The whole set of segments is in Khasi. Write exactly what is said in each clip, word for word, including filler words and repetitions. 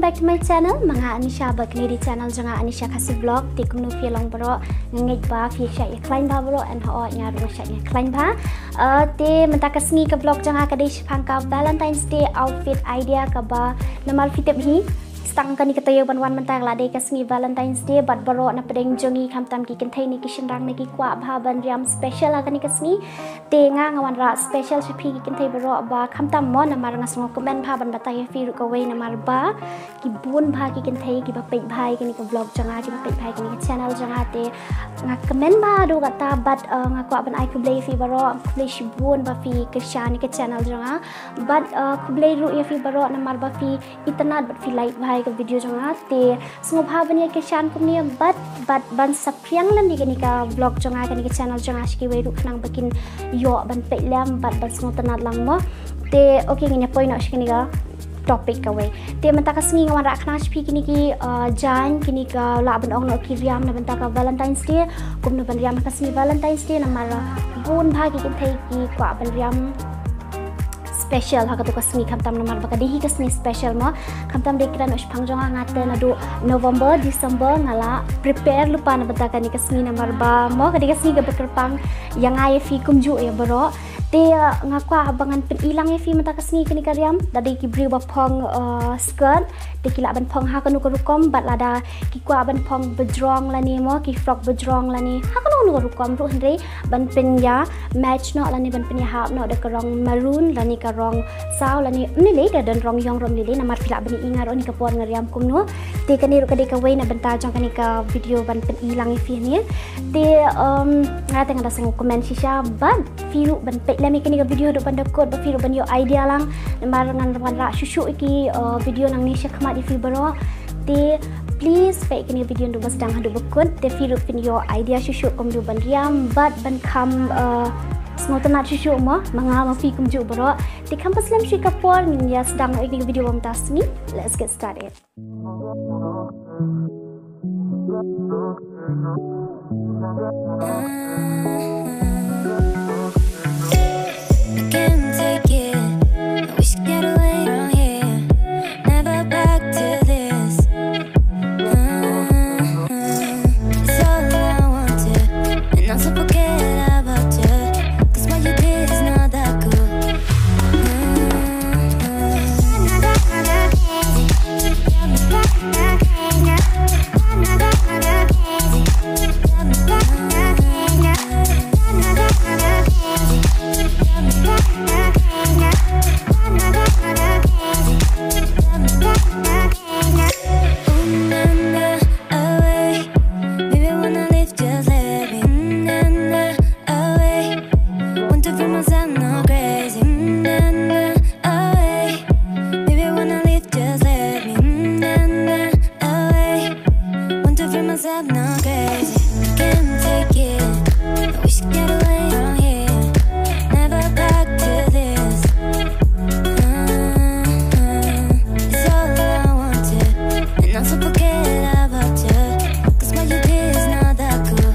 Back to my channel, ma nga Anisha, bad kane ka dei channel jong nga Anisha Khasi Vlog. Te kumno phi long baroh, nga ngeit ba phi shait ïa khlaiñ bha baroh, and hooid nga ruh nga shait ïa khlaiñ bha. Uh, te mynta ka sngi ka vlog jong nga ka dei shaphang ka Valentine's Day outfit idea kaba namar phi tip hi. Tang kane ka taïew ban wan mynta ka la dei ka sngi Valentine's Day, bad baroh na pdeng jong ngi khamtam ki kynthei ne ki shynrang ne ki kwah bha ban riam special ha kane ka sngi. Te nga nga wanrah special sha phi ki kynthei baroh ba khamtam mo namar nga sngew kmen bha ban batai ïa phi ruh kawei namar ba ki bun bha ki kynthei kiba peit bha ïa kane ka vlog jong nga, kiba peit bha ïa kane ka channel jong nga. Te nga kmen bha haduh katta, bad, uh, nga kwah ban ai khublei ïa phi baroh, khublei shibun ba phi kyrshan ïa ka channel jong nga. Bad, uh, khublei ruh ïa phi baroh namar ba phi itynnad bad phi like bha ïa ka video jong nga. Te sngewbha ban ïa kyrshan kumne bad, bad ban saphriang lem ïa kane ka vlog jong nga, kane ka channel jong nga sha kiwei ruh khnang ba kin ïoh ban peit lem bad ban sngewtynnad lang mo. Te okay, ngin ïa poi noh sha kane ka topic kawei. Te mynta ka sngi nga wanrah khnang sha phi kine ki, uh, jaiñ, kine ki lah ban ong noh ki riam na bynta ka Valentine's Day. Kumno ban riam ha ka sngi Valentine's Day namar, uh, bun bha ki kynthei ki kwah ban riam special ha kato ka sngi, khamtam namar ba ka dei hi ka sngi special mo. Khamtam dei kren shaphang jong nga, nga te naduh November, December nga la prepare lypa na bynta kane ka sngi namar ba mo ka dei ka sngi kaba kyrpang ïa nga ïa phi kumjuh ïa baroh. Te, uh, nga kwah ba ngan pyni lang ïa phi mynta ka sngi kane ka riam. Da dei ki briew ba phong, uh, skirt, te ki lah ban phong ha kano ka rukom, bad lada ki kwah ban phong bajrong lane mo, ki frock bajrong lane ha kano kano ka rukom ruh, hynrei ban pynïa match noh lane ban pynïahap noh da ka rong maroon lane ka rong saw lane ym lei lei, da don rong ïong rong lei lei, namar phi lah ban i nga ruh ha kane ka por nga riam kumno. Te kane ruh ka dei kawei na bynta jong kane ka video ban pyni lang ïa phi hangne. Te, um, nga te nga da sngew kmen shisha bad phi ruh ban peit lem ïa kane ka video haduh ban da kut ba phi ruh ban ïoh idea lang. Namar ngan wanrah shuh shuh ïa ki, uh, video nangne shakhmat ïa phi baroh. Te please peit kane ka video naduh ba sdang haduh ba kut. Te phi ruh phin ïoh idea shuh shuh kumno ban riam bad ban kham, uh, sngewtynnad shuh shuh mo, ma nga ma phi kumjuh baroh. Te kham pynslem shuh ïa ka por, ngin ïa sdang ïa kane ka video ba mynta ka sngi. Let's get started. I can't take it. I wish I could get away from here. Never back to this. It's all I want to, and also forget about you. 'Cause what you did is not that cool. Ooh, na, na, away. Baby, wanna leave, just let me. Mm, na, na, away. Want to feel myself, not crazy. Mm, na, na, away. Baby, wanna leave, just let me. Mm, na, na, away. Want to feel myself, not crazy. Can't take it. I wish I could get away from here. Never back to this. It's all I want to, and also forget about you. 'Cause what you did is not that cool.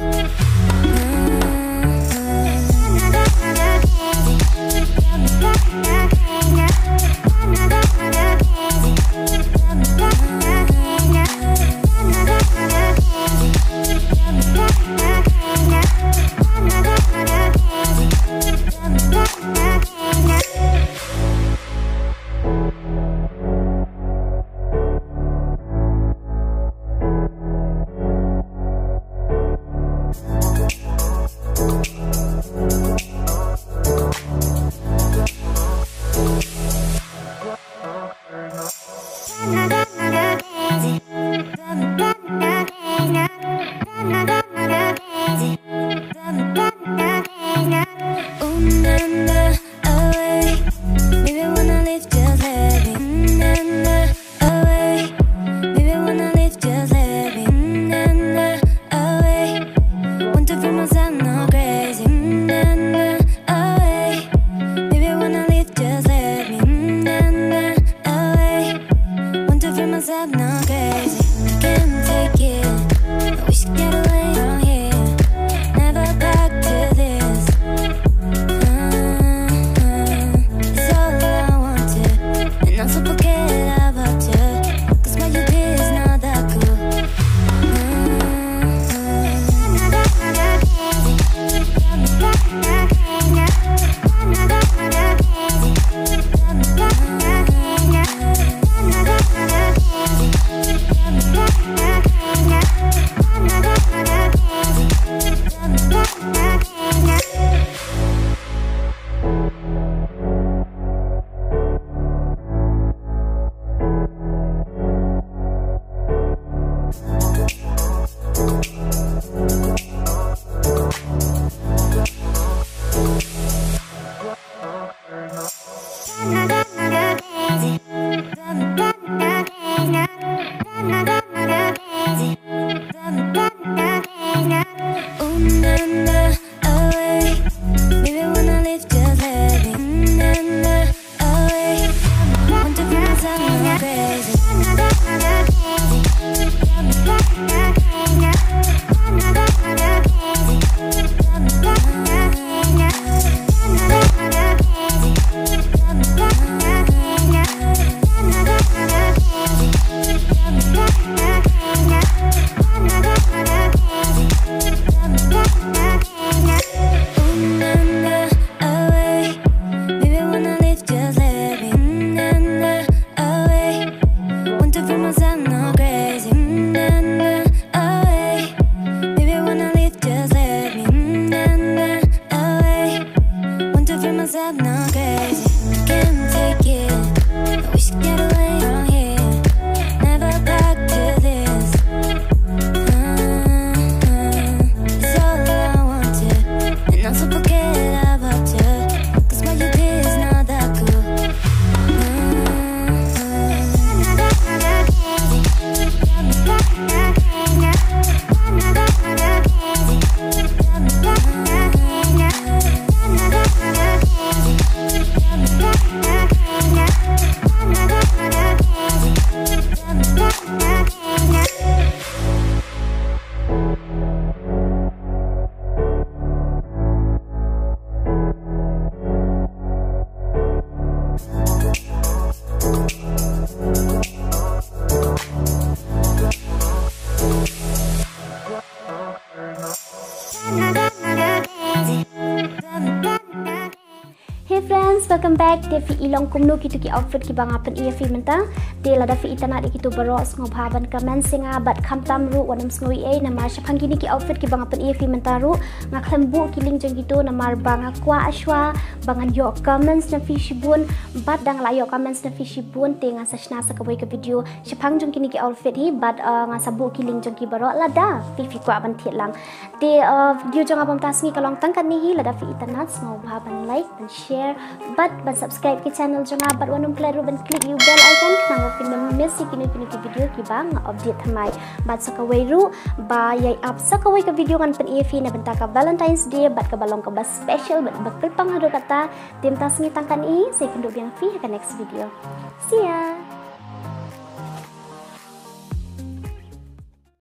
Nanda, away. Baby, wanna leave, just let me. Nanda, away. Want to feel myself, not crazy. Away. Baby, wanna leave, just let me. Away. Want to feel myself, not crazy. Away. Baby, wanna leave, just let me. Away. Want to feel myself, not crazy. Can't take it. I wish I could get away from here. Never back to this. Uh-huh. It's all I wanted. And also forget about you. 'Cause what you did is not that cool. Uh-huh. Hey friends, welcome back. Te phi i long kumno kito ki outfit kiba nga pyni ïa phi mynta? Te lada phi itynnad ïa kito baroh, sngewbha ban comment ïa nga, bad khamtam ruh wat nym sngew ei ei, namar shaphang kine ki outfit kiba nga pyni ïa phi mynta ruh, nga khlem buh ki link jong kito namar ba nga kwah shuwa ba ngan ïoh comments na phi shibun. Bad da nga la ïoh comments na phi shibun, te ngan sa shna sa kawei ka video shaphang jong kine ki outfit hi, bad, uh, ngan sa buh ki link jong ki baroh lada phi, phi kwah ban thied lang. Te, uh, video jong nga ba mynta ka sngi ka long tang katne hi. Lada phi itynnad, sngewbha ban like, ban share, bad ban subscribe ki channel jong nga, bad wat nym klet ruh ban click ïa u bell icon khnang ba phin nym miss ïa kino kino ki video kiba nga update thymmai. Bad sa kawei ruh, ba ïai ap sa kawei ka video ngan pyni ïa phi na bynta ka Valentine's Day, bad kaba long kaba special bad ba kyrpang haduh katta. Te mynta ka sngi tang katne hi, sa ïakynduh biang phi ha ka next video. See ya.